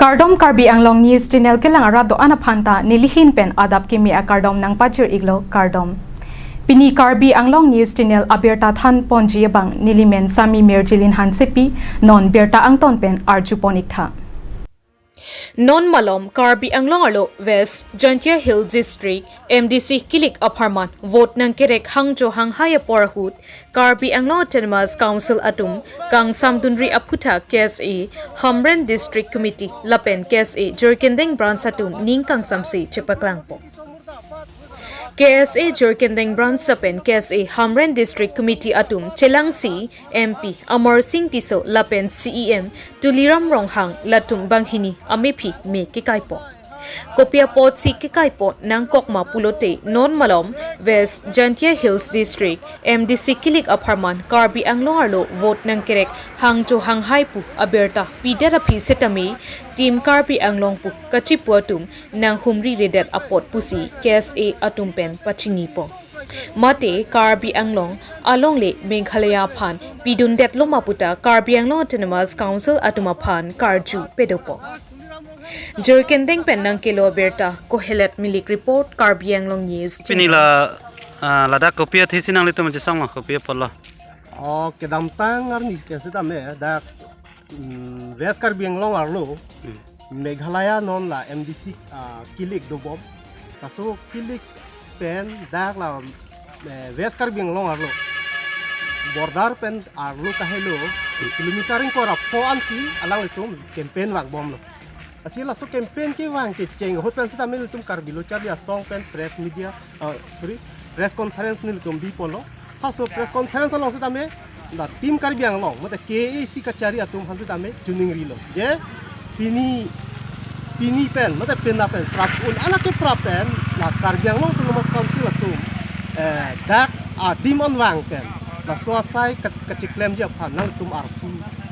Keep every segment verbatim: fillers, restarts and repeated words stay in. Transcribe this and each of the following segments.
Kardom, Karbi Anglong News Channel kelang arat do-an aphan ta nelihin pen adap kimi akardom nangpajir-iklo, kardom. Pini Karbi Anglong News Channel abirta thanponji abang nelimen Sami Mirjilin Hansepi, non birta angton pen arjupon-iktha. Non malom Karbi Anglong arlo West Jaintia Hills District M D C kilik apharman vote nangkerek hangjo hanghai apor ahut Karbi Anglong Autonomous Council atum kangsamdunri aphuthak K S A Hamren District Committee lapen K S A Jirikindeng Branch atum ning kangsamse chepaklangpo. K S A Jirikindeng Branch lapen K S A Hamren District Committee atum chelangsi M P Amarsing Tisso lapen C E M Tuliram Ronghang latum banghini amephi me kekaipo. Kopi apotsi kekaipo nangkokma pulote non malom West Jaintia Hills District M D C kilik apharman Karbi Anglong arlo vote nangkerek hangjo hanghai pu abirta pidet aphi setame Team Karbi Anglong pu kachipu atum nanghumriredet apot pusi K S A atum pen pachinipo. Mate Karbi Anglong alongle Meghalaya aphan pidundetlo ma puta Karbi Anglong Autonomous Council atum aphan karju pedopo. Jirikindeng pen nangkelo abirta Kohelet Milik report, Karbi Anglong News. Pini la, ah, ladak kopi athesi nanglitum ajisong ma, kopi apotlo? Oh, kedamtang arni ke setame dak, mm, West Karbi Anglong arlo, Hmm. Meghalaya non la M D C, ah, kilik dobom. Laso kilik pen dak la, eh, West Karbi Anglong arlo, border pen arlo kahelo, kilometer ingkoi ra pho ansi alanglitum campaign vangbomlo. Lasi laso campaign kevang kecheng ahut pen setame nelitum Karbi Lo Charli Asong pen press media, ah, sorry, press conference nelitum biponlo. Halaso press conference along setame la Team Karbi Anglong, mate K A A C kachari atum aphan setame chiningrilo. Je pini, pini pen, mate penap pen, prap un-an akeprap pen, la Karbi Anglong Autonomous Council atum, eh, dak adim anvang pen, laso asai ka-, kachiklemji aphan nangtum arpu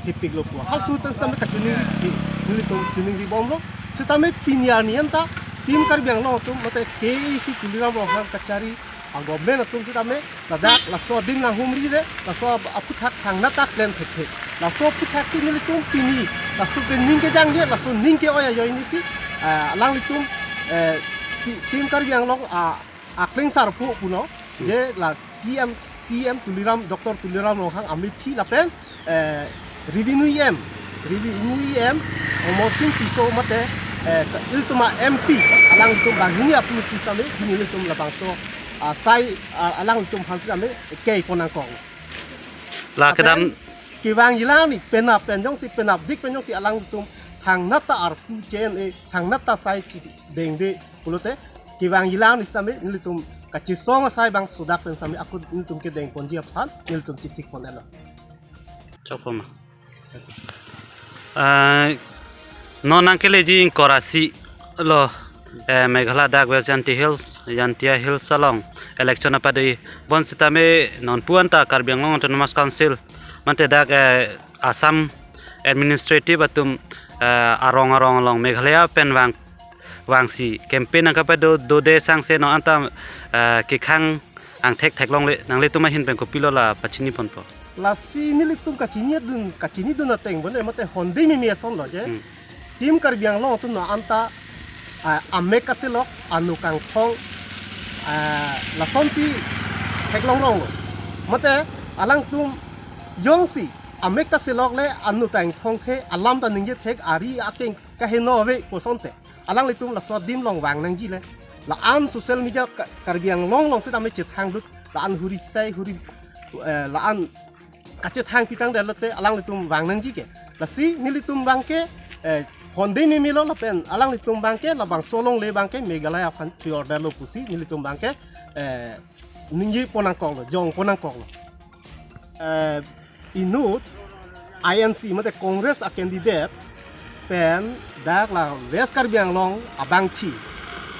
thepiklo pu. Halaso ahut pen setame kachiningri, nelitum chiningribomlo. Setame pini arni anta Team Karbi Anglong atum, mate K A A C Tuliram Ronghang kachari a-government atum setame ladak laso adim nanghumrire, laso ap-, aphuthak thangnat ta klem thekthe. Laso aphuthak si nelitum pini, laso ke ning kejangje, laso ning ke-oi ajoinesi, eh, alanglitum, eh, ti-, Team Karbi Anglong, ah, akleng sarpo pulo, je la C M, C M Tuliram, Doctor Tuliram Ronghang amephi lapen, eh, Revenue E M, Revenue E M, Amarsing Tisso mate, eh, ilitum a-M P, alanglitum banghini aphu setame, pini ilitum labangso, ah, sai, ah, alanglitum aphan setame, keiponangkok. La kedam. Lapen kevangji la ni penap pen jongsi, penapdik pen jongsi alanglitum thangnat ta arpu chen-e, thangnat ta sai chidengde pulote, kevangji la ni setame nelitum kachesong asai bangso dak pen setame akut nelitum kedengponji aphan nelitum chesikpon-etlo. Chokpo ma. Ah, non nangkeleji ingkoi ra isi lo, eh, Meghalaya dak West Jaintia Hills, Jaintia Hills along election apado-i, bonsitame non pu anta Karbi Anglong Autonomous Council, mate dak, eh, Assam administrative atum, eh, arong arong along Meghalaya pen vang, vangsi campaign nangkapado dode sangse non anta, eh, kekhang angthek theklongle, nanglitum ahin pen kopilo la pachiniponpo? Lasi nelitum kachinidun, kachinidun ateng bone mate honde mimi asonlo je. Hmm. Team Karbi Anglong atum non anta, ah, amek kaselok, ano kangthong, ah, lasonsi theklonglonglo. Mate alangtum jongsi amek kaselok le ano ta ingthong the, alam ta ningje thek, ari akeng kaheno ave pu asonte, alanglitum laso adim along vang nangji le. La-an social media Ka-, Karbi Anglong along setame chethangdut, la-an huri sai huri, eh, la-an kachethang pitang detlote alanglitum vang nangji ke. Lasi nelitum abangke, eh, honde mimilo lapen alanglitum abangke labangso alongle abangke Meghalaya aphan pior detlo pusi nelitum abangke, eh, ningjeponangkoklo, jongponangkoklo. Eh, inut I N C mate Congress a-candidate pen dak la West Karbi Anglong abangpi,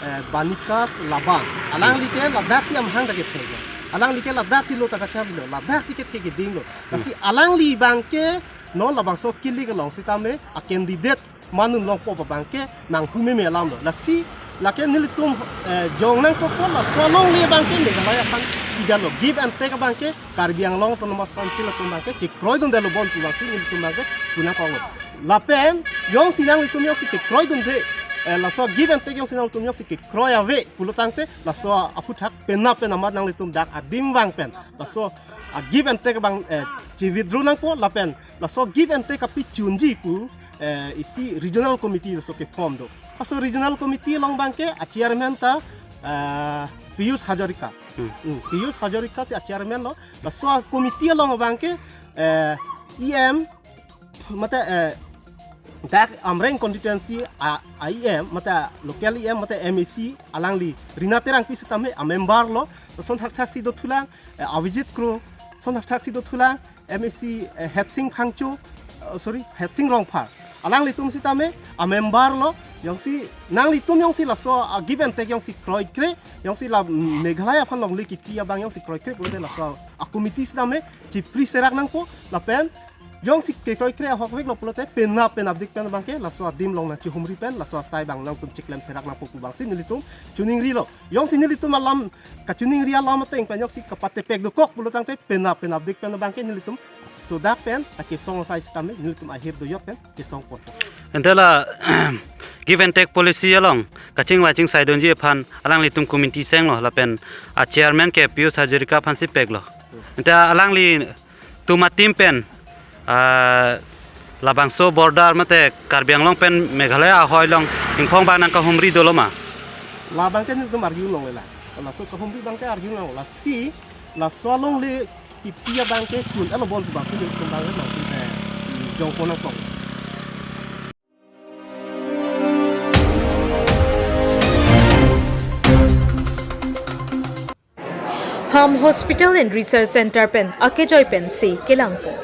eh, Banikas Labang. Alangli ke ladaksi amahang ta kethe ke. Alangli ke ladaksi lo ta kacharlilo, ladaksi kethe kedinglo. Hmm. Lasi alangli abangke non labangso kilik along setame a-candidate manun longpo abangke nanghu meme alamlo. Lasi lake nelitum, eh, jongnangkokpo, laso alongle abangke Meghalaya aphan Idalo give and take abangke Karbi Anglong Autonomous Council atum abangke chekroidundelo bon pu abangsi nelitum abangke punang konglo. Lapen jongsi nanglitum jongsi chekroidunde, eh, laso give and take jongsi nanglitum jongsi kekroi ave pulo tangte laso aphuthak penap pen amat nanglitum dak adim vang pen laso a give and take abang, eh, chi-withdraw nangpo lapen laso give and take apichunji pu, eh, isi regional committee laso ke-form do. Laso regional committee along abangke a chairman ta, eh, Piyush Hazarika. Hmm. Hmm, Piyush Hazarika si a chairman lo. Laso committee along abangke, eh, E M mate, eh, dak Amreng constituency a, a E M mate local E M mate M A C alangli Rina Terangpi sitame a member lo. Lason thakthak si dothulang, eh, Avijit Kro, lason thakthak si dothulang, M A C, eh, Hetsing Phangcho, eh, sorry, Hetsing Rongphar. Alanglitum sitame a member lo, jongsi nanglitum jongsi laso a give and take jongsi kroikre, jongsi la Meghalaya aphan longle kipi abang jongsi kroikre pulote laso a committee sitame chipri serak nangpo lapen jongsi kekroikre ahokvek lo pulote penap pen apdik pen abangke laso adim along nangchihumri pen laso asai abang nangtum chiklem serak nangpo pu abangsi nelitum chiningrilo. Jongsi nelitum alam kachiningri alam ateng pen jongsi kapatepek dokok pulo tangte penap pen apdik pen abangke nelitum sodak pen kachesong asai sitame nelitum ahir doyok pen chesong pon. Ante la give and take policy along kachingvai chingsaidunji aphan alanglitum committee senglo lapen a chairman ke Piyush Hazarika aphansi peklo. Ante alanglitum a-team pen, ah, labangso border mate Karbi Anglong pen Meghalaya ahoi along ingphong abang nangkahumri dolo ma? Labangke nelitum arjulonglela. Laso kahumri abangke arjulong. Lasi laso alongle kipi abangke chun-etlo bon pu abangsi nelitum abangke nangtum, eh, jongpon nangkok. Ham Hospital and Research Center pen akejoi pensi kelangpon.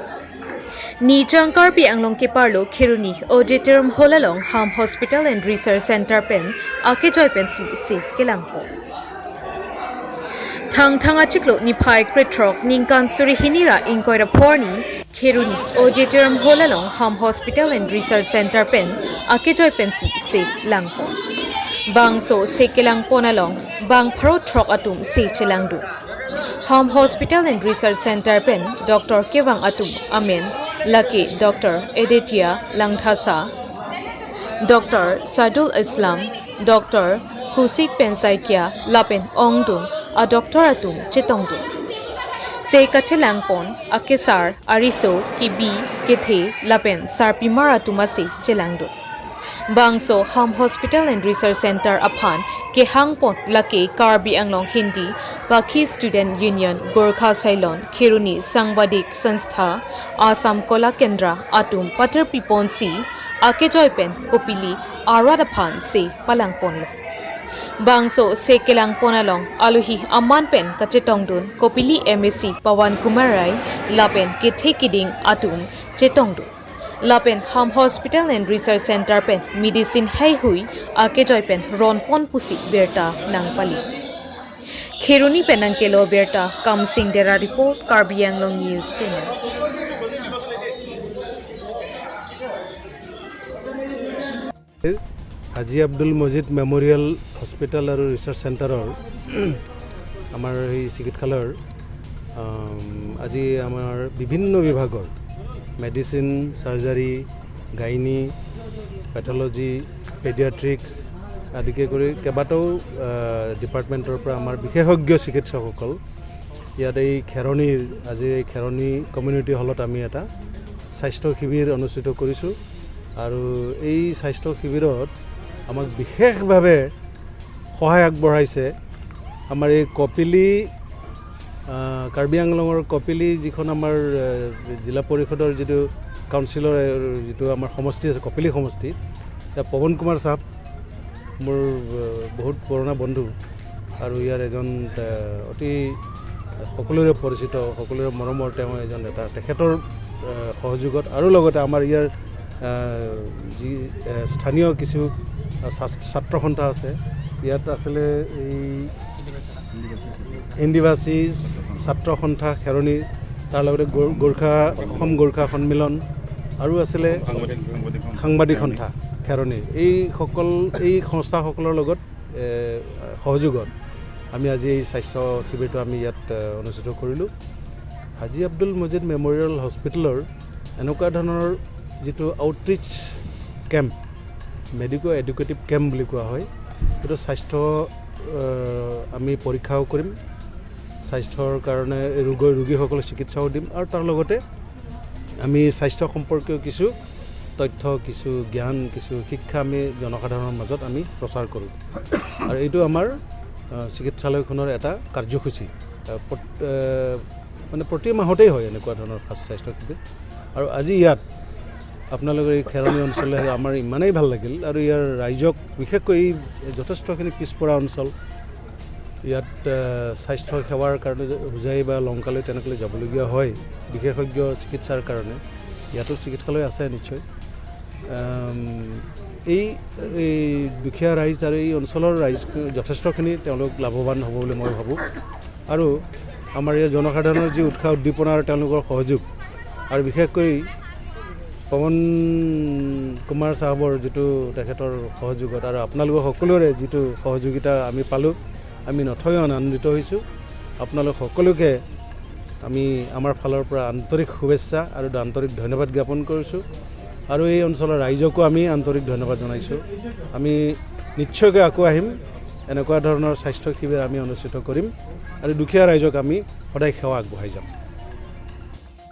Nijang Karbi Anglong keparlo Kheroni Auditorium Hall along Ham Hospital and Research Center pen akejoi pensi si kelangpon. Thangthang achiklo niphai krethrok ningkan suri hini ra ingkoi ra pho arni Kheroni Auditorium Hall along Ham Hospital and Research Center pen akejoi pensi si langpon. Bangso si kelangpon along bang pharo throk atum si chelangdun. Ham Hospital and Research Center pen doctor kevang atum amen lake Doctor Aditya Langthasa, Doctor Sadul Islam, Doctor Husik pen Saikia lapen ongdung a doctor atum chetongdun. Si kachelangpon akesar, ariso, kebi, kethe lapen sarpimar atum asi chelangdun. Bangso Ham Hospital and Research Center aphan kehangpon lake Karbi Anglong Hindi, Pakhi Student Union, Gorkha Sailon, Kheroni Sangbadik Sanstha, Assam Kola Kendra atum paterpiponsi akejoi pen kopili arat aphan si palangponlo. Bangso si kelangpon along alohi aman pen kachetongdun kopili M A C Pawan Kumar Rai lapen kethe keding atum chetongdun. Lapen Ham Hospital and Research Center pen medicine heihui akejoi pen ronpon pusi birta nangpali. Kheroni pen nangkelo birta Kamsing Dera report, Karbi Anglong News Channel. Haji আব্দুল Majid memorial hospital আৰু ৰিচাৰ্চ চেণ্টাৰৰ আমাৰ এই চিকিৎসালয়ৰ, আম, আজি আমাৰ বিভিন্ন বিভাগৰ medicine, surgery, গাইনী, পেথলজি, পেডিয়াট্ৰিক্স আদিকে কৰি কেইবাটাও, আ, ডিপাৰ্টমেণ্টৰ পৰা আমাৰ বিশেষজ্ঞ চিকিৎসকসকল ইয়াত এই খেৰণিৰ, আজি এই খেৰণি কমিউনিটি হলত আমি এটা স্বাস্থ্য শিবিৰ অনুষ্ঠিত কৰিছোঁ। আৰু এই স্বাস্থ্য শিবিৰত আমাক বিশেষভাৱে সহায় আগবঢ়াইছে আমাৰ এই কপিলি, আহ, কাৰ্বি আংলঙৰ কপিলি যিখন আমাৰ, আহ, জিলা পৰিষদৰ যিটো কাউন্সিলৰ, আহ, যিটো আমাৰ সমষ্টি আছে, কপিলি সমষ্টি, এতিয়া পৱন কুমাৰ চাহাব মোৰ, আহ, বহুত পুৰণা বন্ধু আৰু ইয়াৰ এজন, আহ, অতি সকলোৰে পৰিচিত, সকলোৰে মৰমৰ তেওঁ এজন নেতা। তেখেতৰ, আহ, সহযোগত আৰু লগতে আমাৰ ইয়াৰ, আহ, যি, আহ, স্থানীয় কিছু, আহ, ছাছ-, ছাত্ৰ সন্থা আছে। ইয়াত আছিলে এই হিন্দীভাষী ছাত্ৰ সন্থা খেৰণি, তাৰ লগতে গো-, গোৰ্খা, অসম গোৰ্খা সন্মিলন আৰু আছিলে সাংবাদিক সন্থা খেৰণি। এইসকল, এই সংস্থাসকলৰ লগত, এ, সহযোগত আমি আজি এই স্বাস্থ্য শিবিৰটো আমি ইয়াত, আহ, অনুষ্ঠিত কৰিলোঁ। হাজী আব্দুল মজিদ মেমৰিয়েল হস্পিটেলৰ এনেকুৱা ধৰণৰ যিটো outreach camp, medico educative camp বুলি কোৱা হয়, সেইটো স্বাস্থ্য, আহ, আমি পৰীক্ষাও কৰিম, স্বাস্থ্যৰ কাৰণে এই ৰোগৰ ৰোগীসকলক চিকিৎসাও দিম আৰু তাৰ লগতে আমি স্বাস্থ্য সম্পৰ্কীয় কিছু তথ্য, কিছু জ্ঞান, কিছু শিক্ষা আমি জনসাধাৰণৰ মাজত আমি প্ৰচাৰ কৰোঁ। আৰু এইটো আমাৰ, আহ, চিকিৎসালয়খনৰ এটা কাৰ্যসূচী। আহ, প্ৰত-, আহ, মানে প্ৰতি মাহতেই হয় এনেকুৱা ধৰণৰ সা-, স্বাস্থ্য শিবিৰ। আৰু আজি ইয়াত আপোনালোকৰ এই খেৰণি অঞ্চললৈ আহি আমাৰ ইমানেই ভাল লাগিল। আৰু ইয়াৰ ৰাইজক, বিশেষকৈ এই যথেষ্টখিনি পিছপৰা অঞ্চল, ইয়াত, আহ, স্বাস্থ্য সেৱাৰ কাৰণে যে হোজাই বা লংকালৈ তেনেকৈ যাবলগীয়া হয়, বিশেষজ্ঞ চিকিৎসাৰ কাৰণে, ইয়াতো চিকিৎসালয় আছে নিশ্চয়। আম, এই, এই দুখীয়া ৰাইজ আৰু এই অঞ্চলৰ ৰাইজ যথেষ্টখিনি তেওঁলোক লাভৱান হ'ব বুলি মই ভাবোঁ। আৰু আমাৰ ইয়াৰ জনসাধাৰণৰ যি উৎসাহ উদ্দীপনা আৰু তেওঁলোকৰ সহযোগ, আৰু বিশেষকৈ পৱন কুমাৰ চাহাবৰ যিটো তেখেতৰ সহযোগত আৰু আপোনালোকৰ সকলোৰে যিটো সহযোগিতা আমি পালোঁ, আমি নথৈ আনন্দিত হৈছোঁ। আপোনালোক সকলোকে আমি আমাৰ ফালৰ পৰা আন্তৰিক শুভেচ্ছা আৰু আন্তৰিক ধন্যবাদ জ্ঞাপন কৰিছোঁ। আৰু এই অঞ্চলৰ ৰাইজকো আমি আন্তৰিক ধন্যবাদ জনাইছোঁ। আমি নিশ্চয়কৈ আকৌ আহিম, এনেকুৱা ধৰণৰ স্বাস্থ্য শিবিৰ আমি অনুষ্ঠিত কৰিম আৰু দুখীয়া ৰাইজক আমি সদায় সেৱা আগবঢ়াই যাম।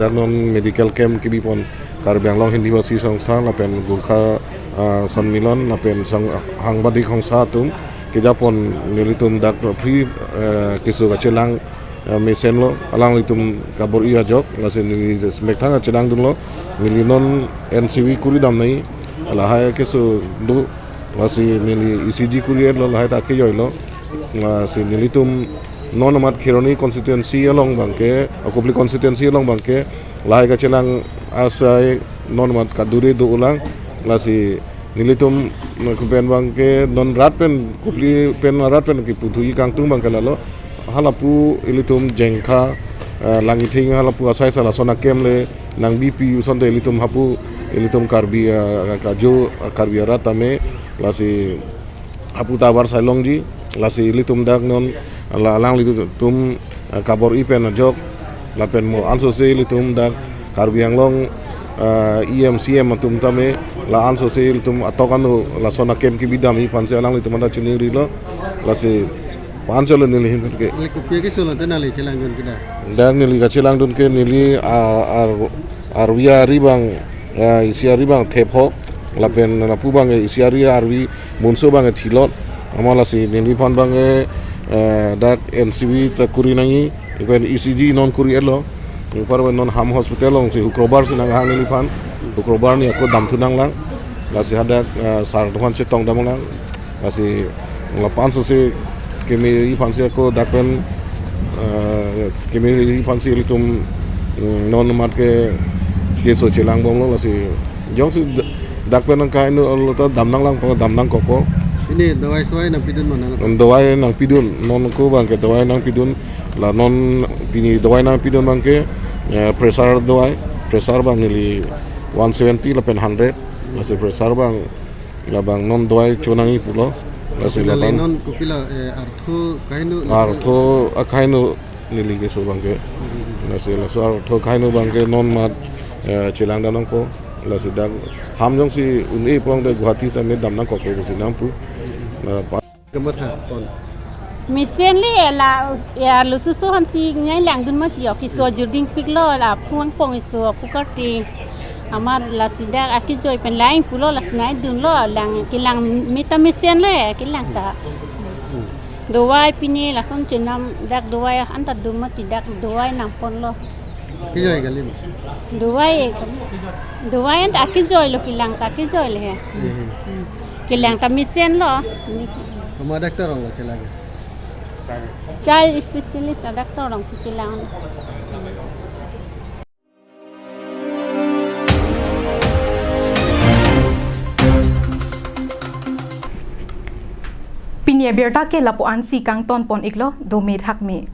Dak non medical camp kebipon Karbi Anglong Hindi Bhasha Sangstha lapen Gorkha, ah, Sanmilan lapen sang, Sangbadik Sangstha atum kejapon nelitum dak free, eh, keso kachelang, eh, mesenlo, alanglitum kabor-i ajok, lasi neli methang kachelangdunlo, neli non N C V kuri damnoi, lahai keso do, lasi neli E C G kuri-etlo, lahai ta kejoilo, lasi nelitum non amat Kheroni constituency along abangke, Kopili constituency along abangke, lahai kachelang asai non amat kadure do-olang, lasi nelitum pen abangke non rat pen, Kopili pen rat pen kepu thuji kangtung abangke lalo, halapu ilitum Jengkha, eh, Langithing halapu asai sa lason a-camp le nangbipi asonte ilitum hapu, ilitum Karbi, eh, kajo, eh, Karbi arat tame, lasi hapu ta avarsai longji, lasi ilitum dak non la alanglitum, eh, kabor-i pen ajok, lapen mo ansose ilitum dak Karbi Anglong, eh, E M C M atum tame, la ansose ilitum atok ano lason a-camp kebi damji aphansi alanglitum anta chiningrilo, lasi pansolo neli ahin ke. Neli kopi keso lo te nangli chelangdun ke dak? Dak neli kachelangdun ke neli, ah, ar-, arvi ari abang, ah, isi ari abang thephok, lapen lapu abang isi ari arvi monso abang thilot, amat lasi neliphan abang, eh, dak N C V ta kuri nangji, ipen E C G non kuri-etlo, ipar non Ham Hospital alongsi Hukrobar si nanghang neliphan, Hukrobar arni ako damthu nanglang, lasi hadak, eh, sar atum aphan chetong damlang, lasi la pansose kemeri aphansi ako dak pen, eh, kemeri aphansi ilitum, mm, non amat ke keso chelangbomlo, lasi jongsi d-, dak pen nangkai nu alo ta damnanglang, damnangkokpo. Pini dawai sawai nangpidun ma nang? Dawai nangpidun, non ako abangke dawai nangpidun, la non pini dawai nangpidun abangke, eh, pressure dawai, pressure abang neli one seventy lapen hundred, lasi pressure abang labang non dawai cho nangji pulo. Lasi kopila le laban non kopila, eh, artho kaino? Artho akaino neli keso abangke. Lasi laso artho kaino abangke non amat, eh, chelang damnangpo. Lasi dak Ham jongsi un-e pulote Guwahati same damnangkokpo pusi nangpu. La pa- Kamatha pon. Mesen le la, ya, lususu hansi ngai langdun mati yo, keso jurding piklo, la phung pong iso pukarti. Amat lasi dak akejoi pen lain pulo, lasi ngaidunlo, lang kelang meta mesen le kelang ta. Dawai pini lason chenam dak dawai anta dun mati, dak dawai nangponlo. Kejoi kali ma? Dawai, dawai anta akejoi lo, kelang ta akejoi le he. Hmm. Kelang ta mesen lo. Komat doctor along lo chelang? Child specialist a-doctor alongsi chelang. Pini abirta ke lapu-ansi kangton pon iklo, dome thakme.